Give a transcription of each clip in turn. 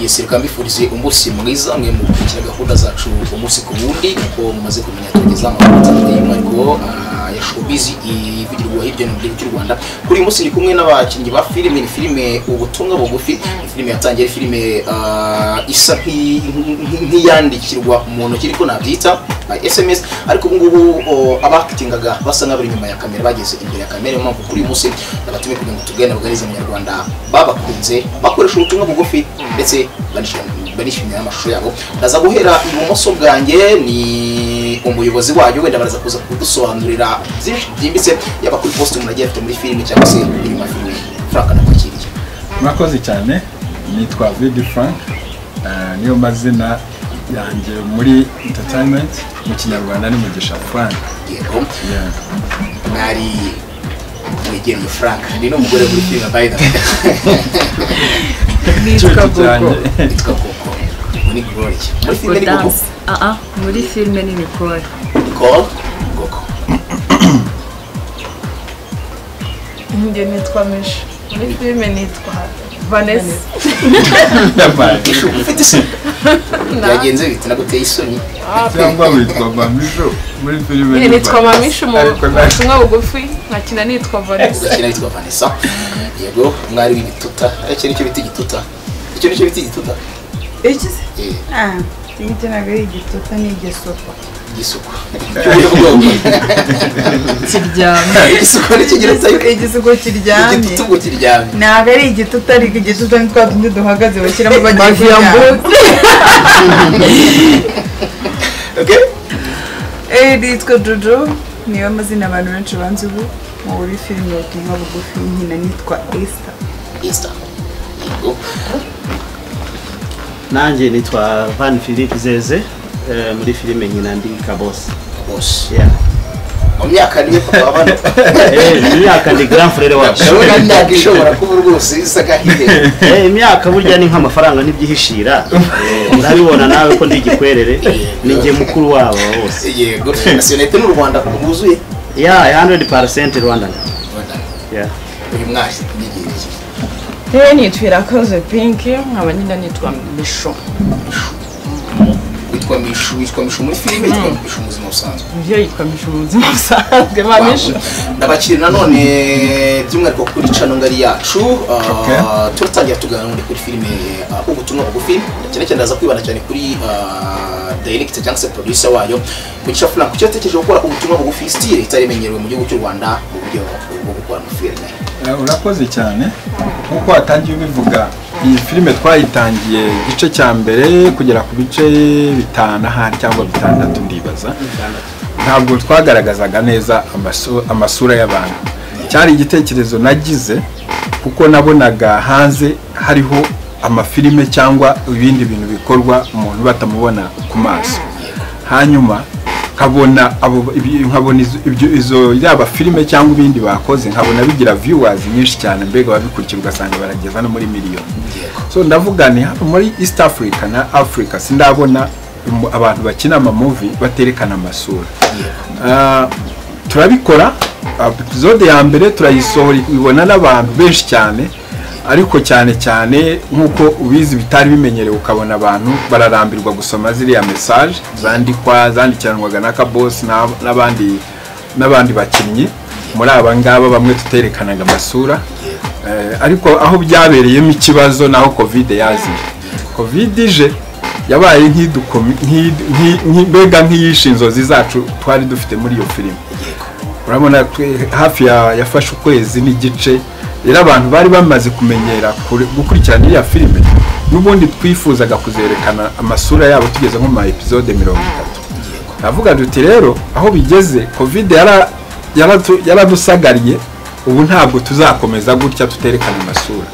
Yes, reka mbifurize umunsi mwiza mwe mukurikira gahunda zacu umunsi ku wundi, kuko mumaze kumenya tugeza amakuru atandukanye y'umwihariko ya showbiz ivugirwa hirya no hino mu gihugu cy'u Rwanda. Kuri uyu munsi ndi kumwe n'abakinnyi ba filime, ni filime Ubutumwa Bugufi, ni filime yatangiye, filime isa nk'iyandikirwa mu ntoki, ariko nabyita by SMS, ariko ubu ngubu abakitingaga basa nk'abari inyuma ya kamera bageze imbere ya kamera. Mpamvu kuri uyu munsi nabatumiye kugira ngo tuganire buganize Abanyarwanda babakunze bakoresha ubutumwa bugufi ndetse banishimira amashusho yabo. Ndaza guhera ibumoso bwanjye, ni umuyobozi wayo, wenda baraza kuza kudusobanurira byinshi byimbitse yaba kuri post umuntu agiye afite muri filime cyangwa se inyuma ya filime. Frank, nakwakiriye. Murakoze cyane, nitwa Vidi Frank, niyo mazina yanjye muri entertainment, mu Kinyarwanda ni Mugisha Frank. Yego, mwari mwegereye Frank, ni n'umugore muri filime by the way. Nitwa Gogo. Nitwa Gogo. Muri Glory. Muri filime ni Gogo? Muri filime ni Nicole. Nicole, Gogo. Njye nitwa Misha. Muri filime nitwa Vanessa. Misha, ufite isoni? Byagenze bite, naguteye isoni? Cyangwa witwa Mamisho muri filime? Nitwa Mamisho mu Butumwa Bugufi, nkakina nitwa Vanessa. Ugakina witwa Vanessa. Yego, mwari w'ibituta. Icyo nicyo bita igituta. Icyo nicyo bita igituta. Iki se? Iki ntabwo ari igituta, ni igisoko. Igisuko. Kiryamye. Igisuko ni kigeretse igisuko kiryamye. Igituta ubwo kiryamye. Ntabwo ari igituta, ariko igituta ni twa tundi duhagaze bashyiramo bagiye kuryama. Okay? Nitwa Jojo, niyo mazina abantu benshi banzi ubu. Muri filime Ubutumwa Bugufi nkina nitwa Esther. Esther. Yego. Nanjye nitwa Van Philippe Zeze, muri filime nkina ndi Kabos. Kabos. Yeah. Mu myaka niwe papa w'abana. Imyaka ndi grand frère wacu. Ndabona imyaka ishobora kuba rwose isa gahire. Imyaka burya ni nk'amafaranga ntibyihishira. Urabibona nawe ko ndi igikwerere, ni njye mukuru wabo bose. Yego. Nationalité n'u Rwanda rwuzuye. Yeah, 100% Rwandan. Yeah. Uyu mwari nigereye. Nitwa Irakoze Pinky, nkaba nyina nitwa Misho. Witwa Mishu, witwa Mishu muri filime, witwa Mishu mu buzima busanzwe? Ibyo yitwa Mishu mu buzima busanzwe, ma Mishu. Ndabakiri nanone by'umwihariko kuri channel ngari yacu, turatangira tuganira kuri filime Ubutumwa Bugufi, cyane cyane ndaza kwibanda cyane kuri director cyangwa se producer wayo Mugisha Frank. Kuki yatekereje gukora Ubutumwa Bugufi, style itarimenyerewe mu gihugu cy'u Rwanda mu buryo bwo gukora filime? Urakoze cyane, nkuko watangiye ubivuga, iyi filime twayitangiye igice cya mbere kugera ku bice 5 ahari cyangwa 6 ndibaza. Ntabwo twagaragazaga neza amasura y'abantu. Cyari igitekerezo nagize kuko nabonaga hanze hariho amafilime cyangwa ibindi bintu bikorwa umuntu batamubona ku maso. Hanyuma nkabona nkabona izo yaba filime cyangwa ibindi bakoze, nkabona bigira viewers nyinshi cyane, mbega babikurikira ugasanga barageza no muri miliyoni. So ndavuga ni hano muri East Africa na Africa sindabona abantu bakina ama movie baterekana amasura. Turabikora, episode ya mbere turayisohora ibona n'abantu benshi cyane, ariko cyane cyane nkuko ubizi bitari bimenyerewe, ukabona abantu bararambirwa gusoma ziriya message zandikwa, zandikiranwaga na Kabos n'abandi bakinnyi. Muri aba ngaba bamwe tuterekanaga amasura, ariko aho byabereyemo ikibazo naho Covid yaziye. Covid ije yabaye mbega nk'iyishe inzozi zacu twari dufite muri iyo filime. Urabona hafi yafashe ukwezi n'igice. Rero abantu bari bamaze kumenyera gukurikirana iriya filime, n'ubundi twifuzaga kuzerekana amasura yabo tugeze nko mu ma episode 30. Navuga duti rero aho bigeze Covid yaradusagariye, ubu ntabwo tuzakomeza gutya tuterekana amasura.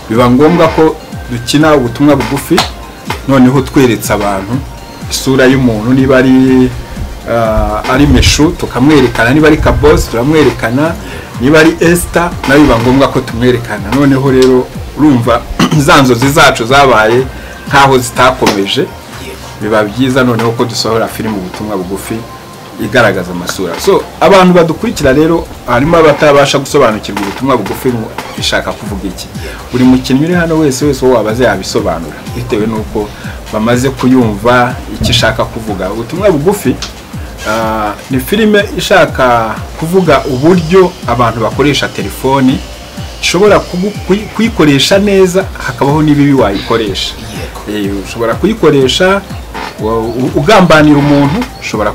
Biba ngombwa ko dukina ubutumwa bugufi, noneho tweretse abantu isura y'umuntu, niba ari Meshu tukamwerekana, niba ari Kabos turamwerekana, niba ari Esther nayo biba ngombwa ko tumwerekana. Noneho rero urumva za nzozi zacu zabaye nkaho zitakomeje, biba byiza noneho ko dusohora filime Ubutumwa Bugufi Igaragaza amasura. So abantu badukurikira rero harimo abatabasha gusobanukirwa ubutumwa bugufi ishaka kuvuga iki. Buri mukinnyi uri hano wese wese uwo wabaze yabisobanura bitewe nuko bamaze kuyumva icyo ishaka kuvuga. Ubutumwa bugufi ni filime ishaka kuvuga uburyo abantu bakoresha telefoni, ishobora kuyikoresha neza hakabaho n'ibibi wayikoresha. Ushobora kuyikoresha ugambanira umuntu, ushobora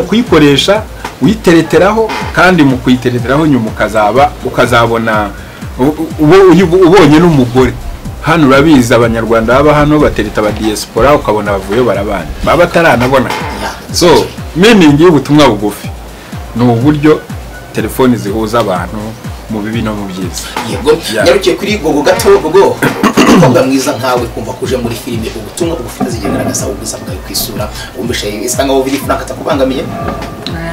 kuyikoresha uyitereteraho, kandi mu kuyitereteraho nyuma ukazabona ubonye n'umugore. Hano urabizi abanyarwanda baba hano batereta aba diaspora ukabona bavuye barabana baba bataranabona. So meaning y'ubutumwa bugufi ni uburyo telefoni zihuza abantu mu bibi no mu byiza. Yego, nyarukiye kuri Gogo gato. Gogo, umukobwa mwiza nkawe kumva kuje muri filime ubutumwa bugufi zigaragaza ubwiza bwawe kwisura, umvishe isanga wo biri Frank atakubangamiye?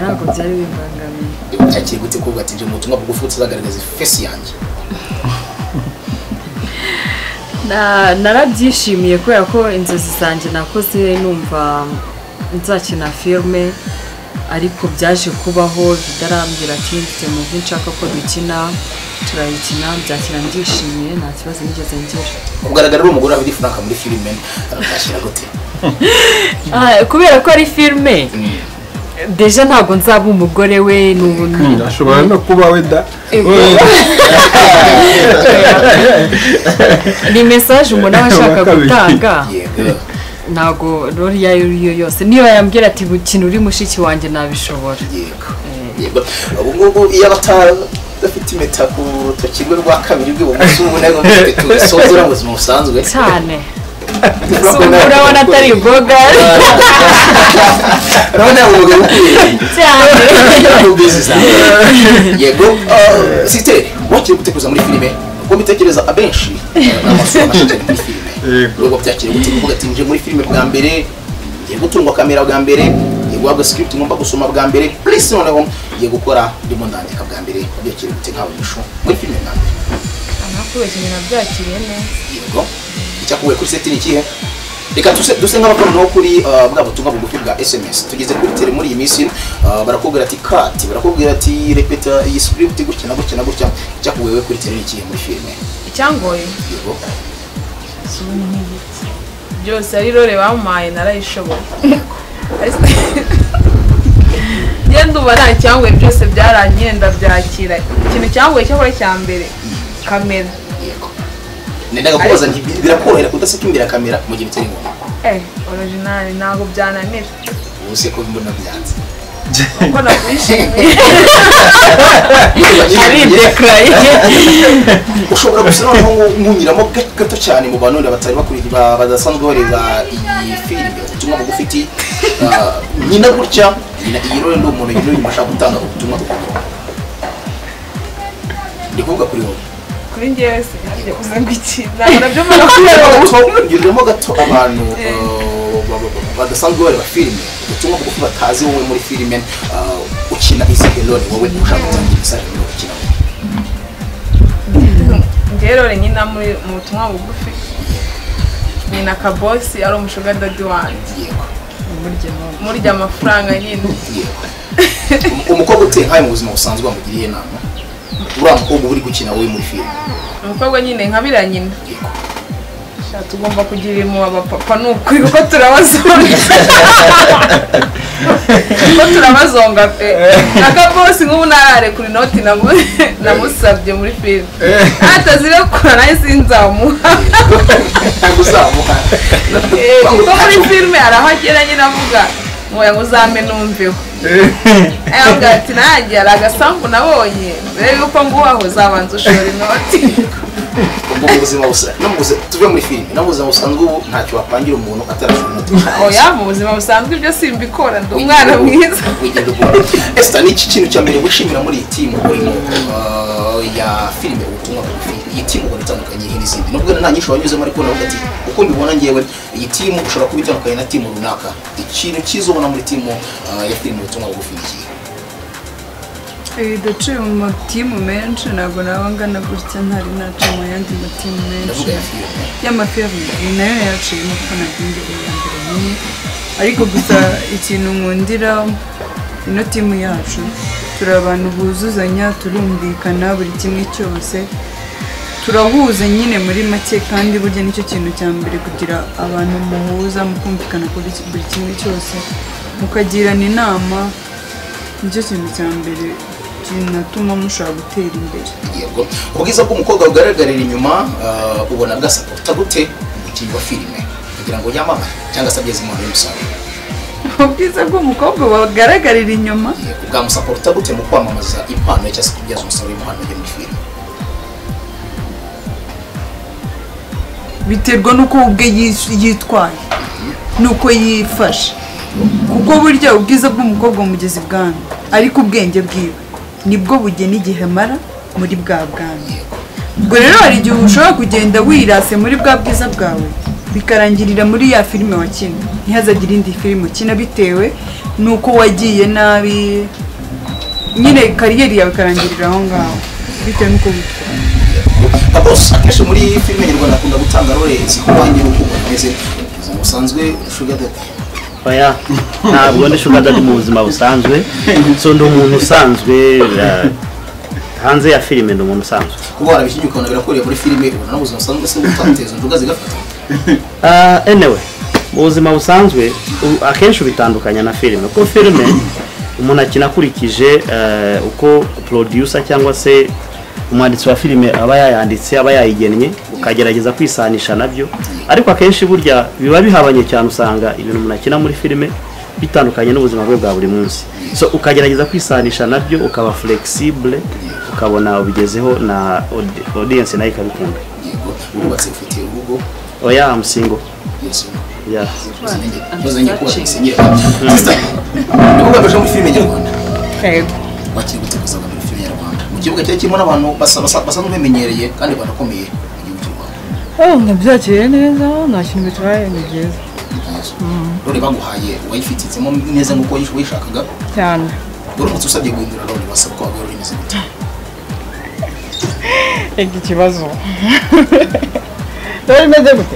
Ntabwo byari bimbangamiye. Byakiri gute kuvuga ati nje mu butumwa bugufi tuzagaragaza face yanjye? Narabyishimiye kubera ko inzozi zanjye nakoze numva nzakina filme, ariko byaje kubaho bitarambwira ati mfite movie nshaka ko dukina, turayikina, byakina ndishimiye, nta kibazo nigeze ngira. Kugaragara uri umugore wa Bidi Frank muri filime byashyira gute? Kubera ko ari filme deja ntabwo nzaba umugore we n'ubu ashobora no kuba we da. Ni message umuntu aba ashaka gutanga. Ntago rori yayo yose niba yambwira ati gukina uri mushiki wanjye nabishobora. Yego. Ubu ngubu iyo abatafite impeta ku rutoki rwe rwa kabiri rw'ibumoso ubu nago mufite tubisoza mu buzima busanzwe cyane. Urabona atari boga. Urabona umugabo ukwiye cyane. Yego, Sister, wakiri gute kuza muri filime? Uko mbitekereza abenshi n'amasura mashya muri filime. Yego, byakiri gute kuvuga ati nje muri filime bwa mbere, ngiye gutungwa kamera bwa mbere, ngiye guhabwa script ngomba gusoma bwa mbere, please noneho ngiye gukora ndimo ndandika bwa mbere, byakiri gute nkawe misho muri filime bwa mbere? Anakubeshye nabyakiriye neza. Yego. Icyakuwe kuri set ni ikihe? Reka duse nk'abakora no kuri bwa butumwa bugufi bwa SMS tugeze kuri tele muri iyi minsi, barakubwira ati cut, barakubwira ati repeta iyi script gutya na gutya na gutya. Icyakuwewe kuri tele ni ikihe muri filime? Icyangoye yego byose ari role bamuhaye narayishoboye. Ngenda uba nta cyangoye byose byarangiye ndabyakira. Ikintu cyangoye cyakora cya mbere kamera. Yego. Nendaga kubaza nti birakorohera kudaseka imbere ya kamera mu gihe bitari ngombwa? Original ntago byananira. Ubuse ko mbona byanze. Uko nakwishimiye. Ari declare. Ushobora gusa noneho nkunyiramo gato cyane mu bantu batari bakurikira badasanzwe bareba iyi filime ubutumwa bugufi iti nyina gutya nyina iyi role ndi umuntu nyina ashaka gutanga ubutumwa bugufi. Ndi kuvuga kuri wowe. Kuri njyewe se uza ngo iki ntabwo nabyo mbona kubera nyuramo gato abantu badasanzwe bareba filime ubutumwa bugufi batazi wowe muri filime ukina izihe role wowe ushaka gutanga message muri ukina? Njyewe role nyina muri mu butumwa bugufi nyina Kabosi ari umushuga daddy wanjye. Yego. Murya amafaranga nyine. Yego. Umukobwa uteye nkawe mu buzima busanzwe wamugiriye inama? Uriya mukobwa uri gukina wowe muri filime. Umukobwa nyine nka biriya nyina. Yego. Tugomba kugira impuhwe abapapa ni ukuri kuko turabazonga. Kuko turabazonga pe. Na Kabosi nk'ubu nararekura inoti namusabye muri filime. Atazirekura nawe sinzamuha. Ntabwo uzamuha. Kuko muri filime hari aho agera nyine avuga ngo uzame numveho. Avuga ati nanjye hari agasambu nabonye mbere yuko nguhaho uzabanza ushora inoti. Ubwo mu buzima busanzwe tuve muri filime no mu buzima busanzwe ubu ntacyo wapangira umuntu atarashora inoti. Oya mu buzima busanzwe ibyo simbikora ndi umwana mwiza. Esther, ni iki kintu cya mbere wishimira muri iyi timu urimo ya filime ubutumwa bugufi? Iyi timu ubona itandukanye n'izindi nubwo nta nyinshi wanyuzemo, ariko navuga ati uko mbibona ngewe iyi timu ushobora kuba itandukanye na timu runaka. Ikintu cyiza ubona muri timu ya filime ubutumwa bugufi ni ikihe? Daciye mu matimu menshi ntabwo naba ngana gutya ntari naca mu yandi matimu menshi y'amafilime ni nayo yaciyemo kuko ntabwo imbere ya mbere nyine, ariko gusa ikintu nkundira Ino timu yacu turi abantu buzuzanya, turumvikana buri kimwe cyose, turahuza nyine muri make. Kandi burya nicyo kintu cya mbere, kugira abantu muhuza mukumvikana kuri buri kimwe cyose, mukagirana inama, nicyo kintu cya mbere kinatuma mushobora gutera imbere. Yego, ubwiza bw'umukobwa bugaragarira inyuma ubona bwasapota gute umukinnyi wa filime kugira ngo yamamare cyangwa se ageze impano y'umusaruro? Ubwiza bw'umukobwa bugaragarira inyuma bwamusapota gute mu kwamamaza impano ye cyangwa se kubyaza umusaruro impano ye muri filime? Biterwa n'uko ubwe yitwaye n'uko yifashe, kuko burya ubwiza bw'umukobwa mugezi bwami, ariko ubwenge bwiwe nibwo bugena igihe amara muri bwa bwami. Ubwo rero hari igihe ushobora kugenda wirase muri bwa bwiza bwawe, bikarangirira muri ya filime wakina, ntihazagire indi filime ukina bitewe n'uko wagiye nabi, nyine kariyeri yawe ikarangirira aho ngaho bitewe n'uko witwaye. Kabos akenshi muri filime nyarwanda akunda gutanga role zihwanye n'uko bimeze busanzwe. Sugar daddy? Oya, ntabwo ndi sugar daddy mu buzima busanzwe. So ndi umuntu usanzwe hanze ya filime, ndi umuntu usanzwe. Kuba warabishinye ukabona birakoreye muri filime, ubona no buzima busanzwe se utateza inzoga zigafata? Anyway, mu buzima busanzwe akenshi bitandukanya na filime, kuko filime umuntu akina akurikije uko producer cyangwa se umwanditsi wa filime aba yayanditse, aba yayigennye, ukagerageza kwisanisha nabyo. Ariko akenshi burya biba bihabanye cyane, usanga ibintu umuntu akina muri filime bitandukanye n'ubuzima bwe bwa buri munsi. So ukagerageza kwisanisha nabyo, ukaba flexible, ukabona ubigezeho na audience nayo ikabikunda. Yego, urubatse, ufite urugo? Oya, I'm single. Yes. Yeah. Sister, niko muri filime nyarwanda. Yego. Wakiri gute kuzaga muri filime nyarwanda mu kibuga cyari kirimo n'abantu basanzwe bimenyereye kandi banakomeye mu gihugu cy'u Rwanda? Nabyakiriye neza, nta kintu bitwaye, ni byiza. Role baguhaye wayifititsemo neza nk'uko wayishakaga? Cyane. Uramutse usabye guhindura role, wasaba ko waguha role imeze gute? Ega ikibazo. Role imeze gute?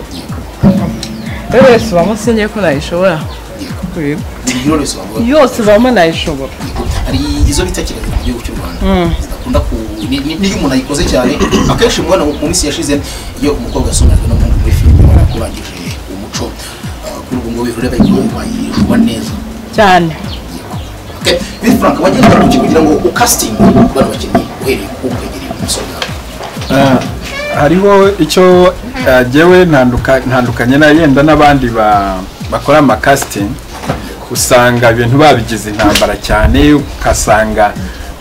Role yose ubamo sinjye ko nayishobora. Yego. Yose ubamo nayishobora. Hari izo bita kirazira mu gihugu cy'u Rwanda zidakunda ku niyo umuntu ayikoze cyane. Akenshi mubona mu minsi yashize iyo umukobwa asomajwe n'umuhungu muri filime kurangije umuco, kuri ubu ngubu rero bayikuba neza cyane. Okay, Bill Frank, wagenda kuki kugira ngo ukasting bano bakinnyi uhereye ku kwegereye umusore? Hariho icyo jewe ntandukanye na yenda n'abandi bakora ama casting, usanga ibintu babigize intambara cyane, ukasanga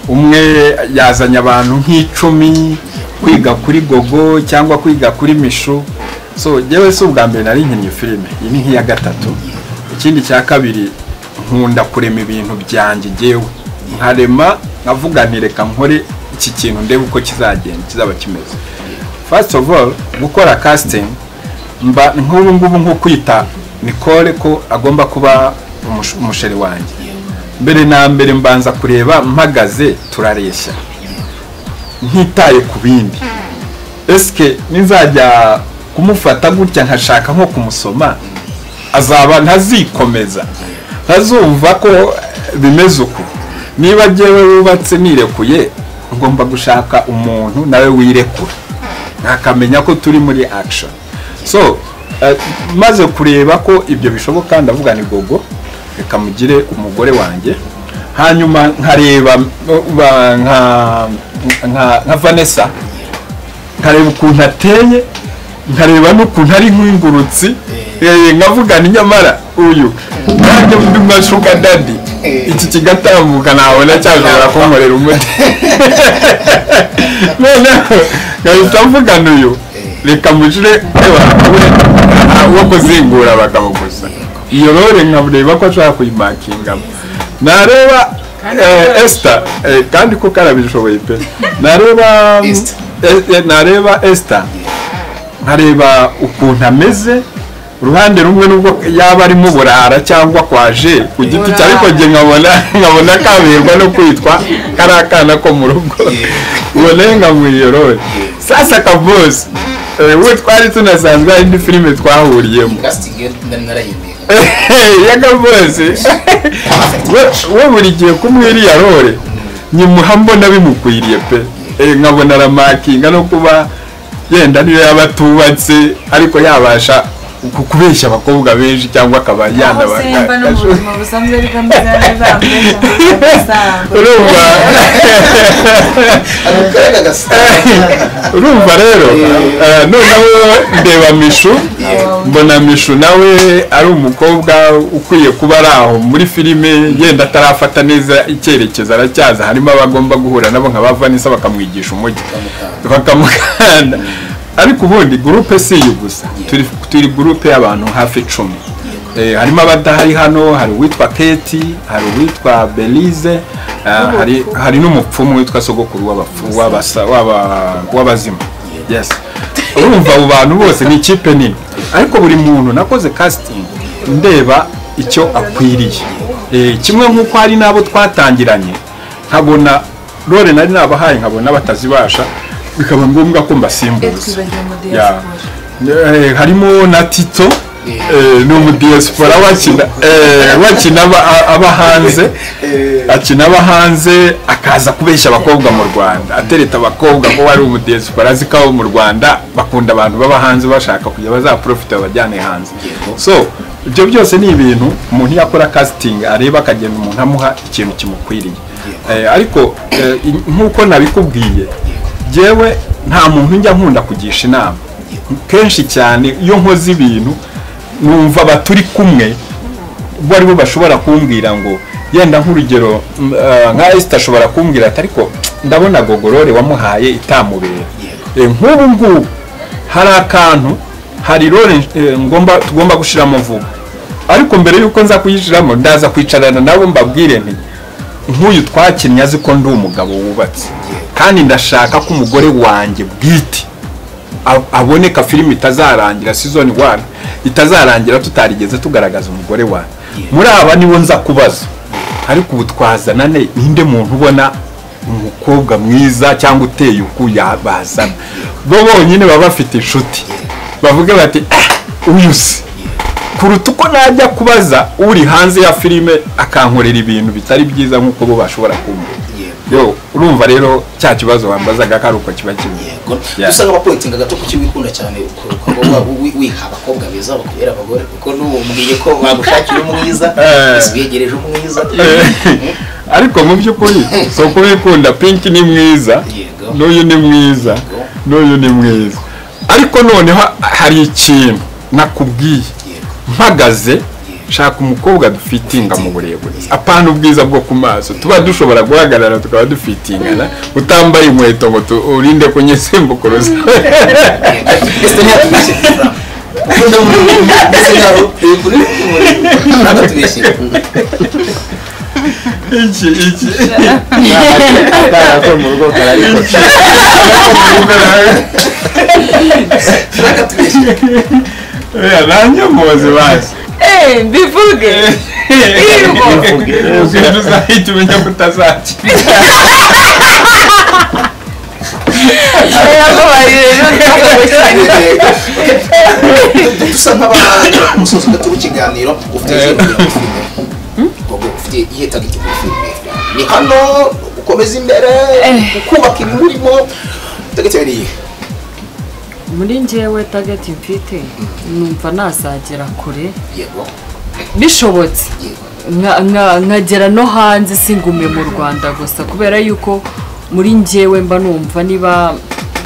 umwe yazanye abantu nk'icumi kwiga kuri Gogo cyangwa kwiga kuri Mishu. So jewe si ubwa mbere nari nkinnye filime, iyi ni nk'iya gatatu. Ikindi cya kabiri, nkunda kurema ibintu byanjye jewe, nkarema nkavuga nti reka nkore iki kintu ndebe uko kizagenda kizaba kimeze. First of all, gukora casting mba nk'ubu ngubu nko kwita Nicole ko agomba kuba umusheri wanjye, mbere na mbere mbanza kureba mpagaze turareshya, ntitaye ku bindi. Eske nizajya kumufata gutya nkashaka nko kumusoma, azaba ntazikomeza, ntazumva ko bimeze uku. Niba jyewe wubatse nirekuye, ngomba gushaka umuntu nawe wirekura, ntakamenya ko turi muri action. So maze kureba ko ibyo bishoboka, ndavuga ni Gogo reka mugire umugore wanjye. Hanyuma nkareba nka Vanessa, nkareba ukuntu ateye, nkareba n'ukuntu ari nk'ingurutsi, nkavuga ni nyamara uyu nanjye ndi nka sugar daddy, iki kigatambuka nabona cyashobora kunkorera umuti. Noneho ngahita mvuga n'uyu reka mujire wo kuzingura abagabo gusa, iyo role nkareba ko ashobora kuyimakingamo. Nareba Esther, kandi ko karabishoboye pe. Nareba Esther nkareba ukuntu ameze, uruhande rumwe nubwo yaba arimo burara cyangwa kwaje ku giti cye, ariko nge nkabona kaberwa no kwitwa karakana ko mu rugo, ubone nkamuha role. Sasa Kabosi we twari tunasanzwe hari indi filime twahuriyemo. Casting nari narayemeye. Yaga bose we buri gihe kumwiriya role nyimuha mbona bimukwiriye pe. Nkabona aramakinga no kuba yenda niyo yaba atubatse ariko yabasha kubeshya abakobwa benshi cyangwa akaba yanabaka. Urumva rero noneho ndeba Mishu, mbona Mishu nawe ari umukobwa ukwiye kuba ari aho muri filime, yenda atarafata neza icyerekezo, aracyaza, harimo abagomba guhura nabo nka ba Vanessa bakamwigisha umujyi bakamukanda. Ariko ubundi groupe si iyo gusa, turi groupe y'abantu hafi 10. Harimo abadahari hano, hari uwitwa Keti, hari uwitwa Belize, hari n'umupfumu witwa sogokuru w'abazima. Yes. Urumva abo bantu bose ni ikipe nini, ariko buri muntu nakoze casting ndeba icyo akwiriye. Kimwe nk'uko hari n'abo twatangiranye nkabona role nari nabahaye nkabona batazibasha, bikaba ngombwa ko mbasimbuza. Harimo na Tito, ni umudiaspora wakina aba hanze, akina aba hanze akaza kubeshya abakobwa mu Rwanda, atereta abakobwa ko wari umudiaspora azi ko mu Rwanda bakunda abantu baba hanze bashaka kujya bazaprofita babajyane hanze. So ibyo byose ni ibintu umuntu yakora casting areba akagenda umuntu amuha ikintu kimukwiriye. Ariko nkuko nabikubwiye, jewe nta muntu njya nkunda kugisha inama. Kenshi cyane iyo nkoze ibintu numva baturi kumwe bo aribo bashobora kumbwira ngo yenda nk'urugero nka Esther ashobora kumbwira ati ariko ndabona gogorore wamuhaye itamubera. Nk'ubu ngubu hari akantu, hari role ngomba tugomba gushiramo vuba, ariko mbere yuko nza kuyishiramo ndaza kwicarana nabo mbabwire nti nk'uyu twakinnye azi ko ndi umugabo wubatse, kandi ndashaka ko umugore wanjye bwite aboneka filime itazarangira season 1 itazarangira tutarigeze tugaragaza umugore wanjye. Muri aba nibo nza kubaza, ariko ubu twazana ninde muntu ubona umukobwa mwiza cyangwa uteye uku yabazana? Bo bonyine baba bafite inshuti bavuga bati uyu se, kuruta uko najya kubaza uri hanze ya filime akankorera ibintu bitari byiza nk'uko bo bashobora kumva. Yo urumva rero cya kibazo wambazaga ko ari uko kiba kimwe. Dusanga abapointinga gato kuki wikunda cyane wiha abakobwa beza bakubera abagore, kuko n'ubumbwiye ko bagushakira umwiza biyegereje umwiza. Ariko mu by'ukuri so kubikunda, Pink ni mwiza, n'uyu ni mwiza, n'uyu ni mwiza, ariko noneho hari ikintu nakubwiye mpagaze shaka umukobwa dufitinga mu burebure, apana ubwiza bwo ku maso, tuba dushobora guhagarara tukaba dufitingana utambaye inkweto ngo urinde kunyisimbukuruza. Iki akana mu rugo kararikosha. Nanyomoze basi. Mbivuge. Mbivuge. Uzahita umenya ko utazakira. Dusa nk'abamusozo gato w'ikiganiro, ufite izihe filime? Ufite iyihe target muri filime? Ni hano ukomeza imbere, ukubaka ibimurimo, target yawe ni iyihe? Muri njyewe target mfite numva nazagera kure. Yego. Bishobotse nkagera no hanze singume mu Rwanda gusa, kubera yuko muri njyewe mba numva niba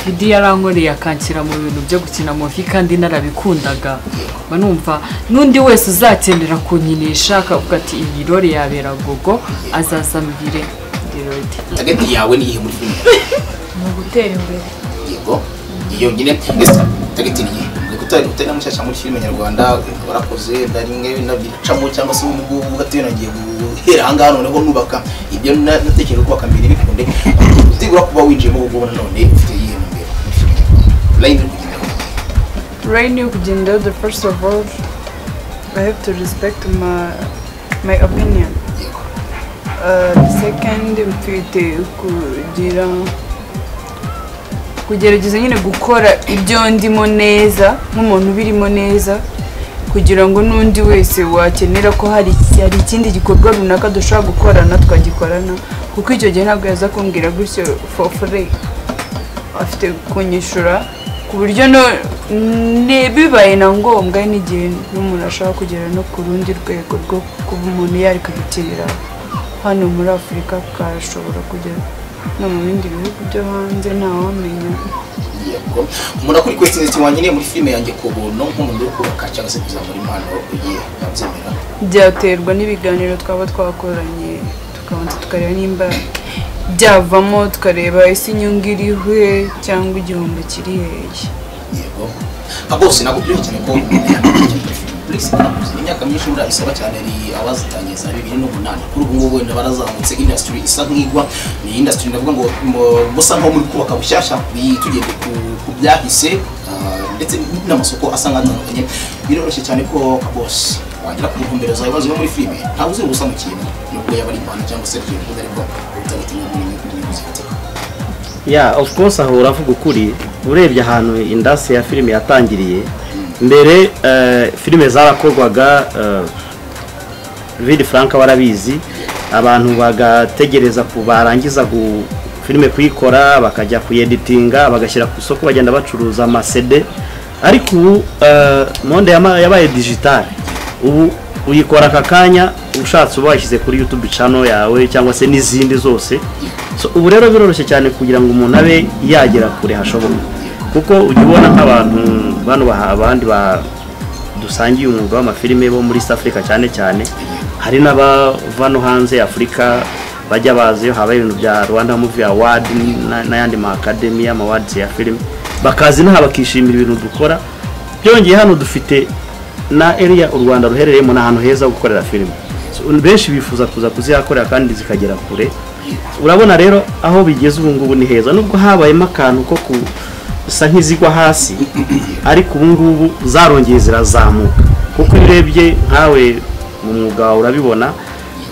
Vidi yarankoreye akanshyira mu bintu byo gukina movie kandi narabikundaga, mba numva n'undi wese uzakenera kunkinisha akavuga ati iyi role yabera Gogo azaza mbwire ndi. Target yawe ni iyihe muri filime? Ni ugutera imbere. Yego. Iyo nyine target ni iyihe? Utari na mushyashya muri filime nyarwanda warakoze rimwe nabicamo cyangwa se ubu ugatiye nagiye guhera ahangaha noneho nubaka ibyo natekereje kubaka mbere bikunde, utigura kuba winjiyemo ubwo none ufite iyihe mbere muri filime nyarwanda? Line iri kugenderaho. Line iri kugenderaho, the first of all I have to respect my opinion. Yego. Second, mfite kugira kugerageza nyine gukora ibyo ndimo neza nk'umuntu ubirimo neza, Kugira ngo n'undi wese wakenera ko hari ikindi gikorwa runaka dushobora gukorana twagikorana, kuko icyo gihe ntabwo yaza kumbwira gutyo for free, afite kunyishura ku buryo bibaye na ngombwa n'igihe n'umuntu ashaka kugera no ku rundi rwego rwo kuba umuntu yareka gukinira hano muri Afurika akashobora kugera no mu bindi bihugu byo hanze ntawamenya. Yego, umuntu akuri question wanyine muri filime yanjye ku buntu nk'umuntu uri kubaka cyangwa se kuzamura impano ye yabyemera? Byaterwa n'ibiganiro twaba twakoranye, tukabanza tukareba nimba byavamo, tukareba ese inyungu irihe cyangwa igihombo kiri hehe. Yego, bose ntabwo byoroshye cyane ko imyaka myinshi muri abisaba cyane ari abazitangiye za 2008 kuri ubu ngubu wenda barazamutse, industry isa nk'igwa, ni industry ndavuga ngo musa nkaho muri kubaka bushyashya tugende ku byahise ndetse n'amasoko asa nk'atandukanye. Biroroshye cyane ko bose wagera ku ntumbero zawe bazi no muri filime ntawe uzi ubusa mu kintu nubwo yaba ari impano cyangwa se ibintu, ariko utagatinda muri nyungu zifatika. Yeah, of course aho uravuga ukuri. Urebye ahantu industry ya filime yatangiriye mbere, filime zarakorwaga, Vidi Frank barabizi, abantu bagategereza barangiza filime kuyikora bakajya kuyeditinga bagashyira ku isoko bagenda bacuruza ama CD. Ariko ubu monde yabaye digital, ubu uyikora aka kanya ushatse uba washyize kuri YouTube channel yawe cyangwa se n'izindi zose. So ubu rero biroroshye cyane kugira ngo umuntu abe yagera kure hashoboka, kuko ujya ubona nk'abantu bano abandi dusangiye umwuga w'amafilime bo muri East Africa cyane cyane, hari n'abava no hanze ya Afurika bajya bazi haba ibintu bya Rwanda Movie Award n'ayandi ma academy ama awards ya filime, bakazi naha bakishimira ibintu dukora. Byongeye hano dufite na area u Rwanda ruherereyemo n'ahantu heza gukorera filime, so, benshi bifuza kuza kuzihakorera kandi zikagera kure. Urabona rero aho bigeze ubu ngubu ni heza, nubwo habayemo akantu ko kusa nk'izigwa hasi, ariko ubu ngubu zarongeye zirazamuka, kuko urebye nkawe mu mwuga urabibona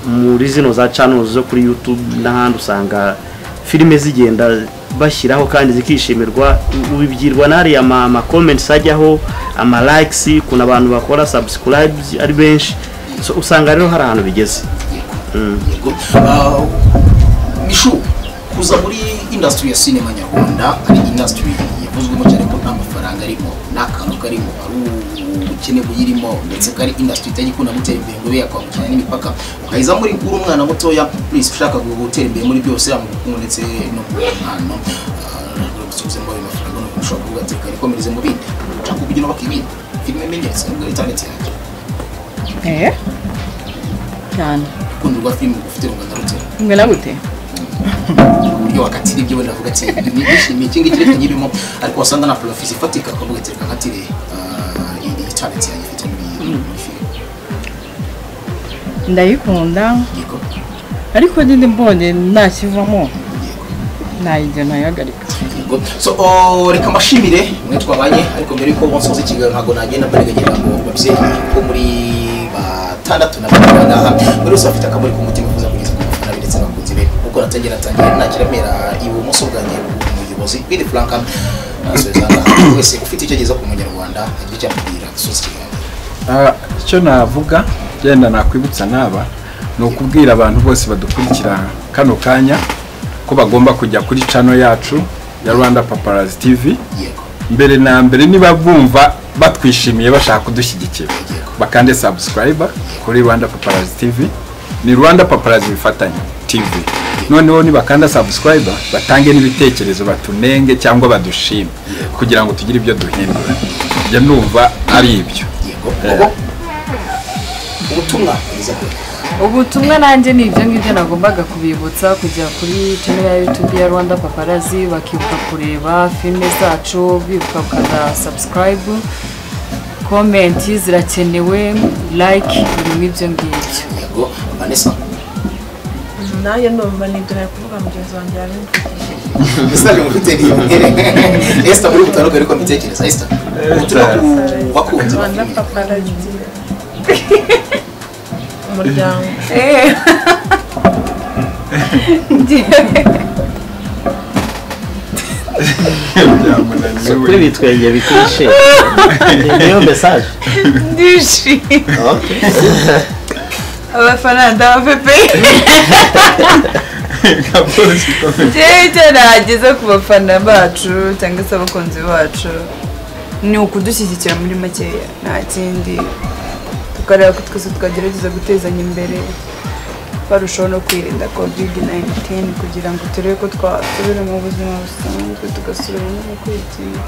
muri zino za channels zo kuri YouTube n'ahandi usanga filime zigenda bashyiraho kandi zikishimirwa. Ubibyirwa n'ariya ama comments ajyaho, ama likes, kuna abantu bakora subscribes ari benshi. So usanga rero hari ahantu bigeze. Yego, Mishu, kuza muri industry ya cinema nyarwanda ari industry yavuzwemo cyane ko nta mafaranga arimo, nta kantu karimo, ari ubukene buyirimo, ndetse ko ari industry itajya gutera imbere ngo ibe yakwambukiranya n'imipaka, ukayiza muri uri umwana mutoya please ushaka gutera imbere muri byose mu bukungu ndetse no mu mpano, gusubizamo ayo mafaranga no ushobora kuvuga ati reka nikomereze mu bindi, ushaka kugira ubaka ibindi filime imenyeretse nubwo ari talent yanjye. Cyane urukundo rwa filime ufite rungana rute? Ngana gute? Uburyo wakatira ibyo wenda avuga ati nishimiye iki ngiki reka nyirimo, ariko wasanga na profit ifatika ukavuga ati reka nkatire iyi talent yanjye ifite muri filime. Ndayikunda ariko nyine mbonye ntakivamo nayijya nayihagarika. So reka mbashimire mwe twabanye, ariko mbere yuko nsoza ikiganiro ntabwo nagenda mbaregagira ngo babyeyi ko muri batandatu na babiri ngaha buri wese afite akamuri ku mutima ufuza kugeza ku bafana be ndetse n'abakunzi be. Kuko natangiye nakiramera ibumoso bwanjye umuyobozi Vidi Frank nasoza ngaha, wese ufite icyo ageza ku munyarwanda agira icyo amubwira dusoza ikiganiro. Icyo navuga genda nakwibutsa naba ni ukubwira abantu bose badukurikira kano kanya ko bagomba kujya kuri channel yacu ya Rwanda Paparazzi TV. Mbere na mbere niba bumva batwishimiye bashaka kudushyigikira bakande subscribe kuri Rwanda Paparazzi TV, ni Rwanda Paparazzi bifatanye TV. Noneho nibakanda subscribe batange n'ibitekerezo batunenge cyangwa badushime kugira ngo tugire ibyo duhindura. Njye numva ari ibyo. Ubutumwa Ubutumwa nanjye ni ibyo ngibyo nagombaga kubibutsa, kujya kuri channel ya YouTube ya Rwanda Paparazzi bakibuka kureba filime zacu, bibuka gukanda subscribe, comment zirakenewe, like, ibintu nk'ibyo ngibyo. Yego, Vanessa. Nanjye ndumva nibyo nari kuvuga mugenzi wanjye yabimvugishije. Message mufite ni Esther muri butaruka ariko mbitekereza Esther. Ubutumwa ku bakunzi ba Rwanda Paparazzi. Umuryango. Byamunaniye Kuri we. bitwenge bikishe niyo message. Ndishimye. Okay. Abafana ndabapepe. Kabosi komeza. Njyewe icyo nageza ku bafana bacu cyangwa se abakunzi bacu ni ukudushyigikira muri makeya, nta kindi, tukareba ko twese twagerageza gutezanya imbere, barushaho no kwirinda COVID-19 kugira ngo turebe ko twasubira mu buzima busanzwe, tugasubira no kwigira.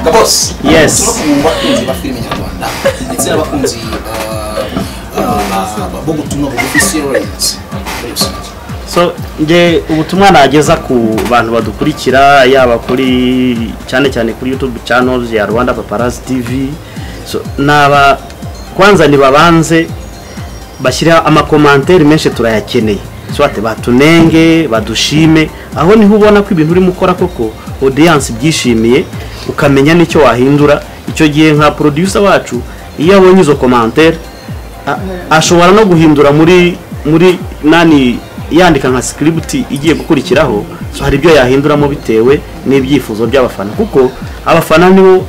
Kabos. Yes. Ubutumwa ku bakunzi ba filime nyarwanda ndetse n'abakunzi b'ubutumwa bugufi series muri rusange. So nge ubutumwa nageza ku bantu badukurikira, yaba kuri cyane cyane kuri YouTube channels ya Rwanda Paparazzi TV, so naba kwanza nibabanze bashyira amakomantere menshi, turayakeneye, so ate batunenge, badushime. Aho niho ubona ko ibintu urimo ukora koko audience byishimiye, ukamenya n'icyo wahindura. Icyo gihe nka producer wacu iyo abonye izo commentaire ashobora no guhindura muri nani yandika nka script igiye gukurikiraho. So hari ibyo yahinduramo bitewe n'ibyifuzo by'abafana, kuko abafana nibo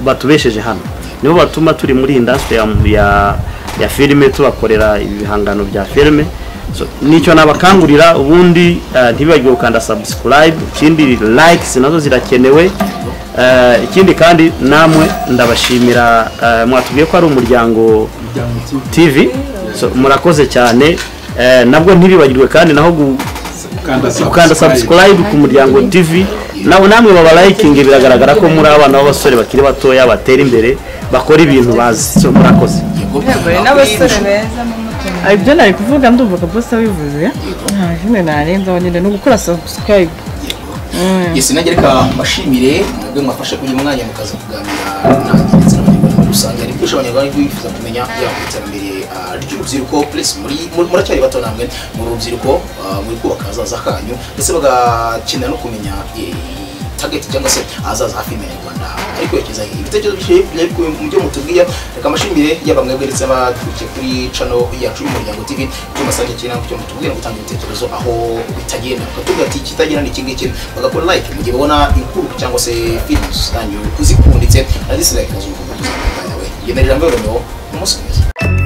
batubesheje hano, nibo batuma turi muri industry ya filime, tubakorera ibihangano bya filime. So nicyo nabakangurira. Ubundi ntibibagirwe gukanda subscribe, ikindi likes nazo zirakenewe. Ikindi kandi namwe ndabashimira, mwatubwiye ko ari Umuryango TV, so murakoze cyane. Nabwo ntibibagirwe kandi naho gukanda subscribe ku Muryango TV, nawe namwe baba liking. Biragaragara ko muri abana b'abasore bakiri batoya batera imbere, bakora ibintu bazi, so murakoze. Yego. Yego, n'abasore beza mu mutima. Ibyo nari kuvuga ndumva Kabosi abivuze, nta kindi narenzaho nyine, ni ugukora subscribe. Yes, nanjye reka mbashimire mwebwe mwafashe uyu mwanya mukaza kuganira nanjye ndetse n'abanyarwanda muri rusange. Hari byinshi abanyarwanda bifuza kumenya, yaba ku iterambere ry'urubyiruko. Please, muracyari bato namwe muri rubyiruko, muri kubaka ahazaza kanyu, ndetse bagakenera no kumenya target cyangwa se ahazaza ha filime nyarwanda ariko yerekeza he. Ibitekerezo byinshi byari bikubiye mu byo mutubwiye. Reka mbashimire yaba mwebwe ndetse n'abadukurikiye kuri channel yacu y'Umuryango TV. Icyo mbasabye kiri icyo mutubwira, gutanga ibitekerezo aho bitagenda, bakatubwira ati ikitagenda ni iki ngiki, bagakora like mu gihe babona inkuru cyangwa se films zanyu kuzikunditse, na dislike nazo mugomba kuzikunda. Yawe ngenera ijambo Romeo, umunsi mwiza.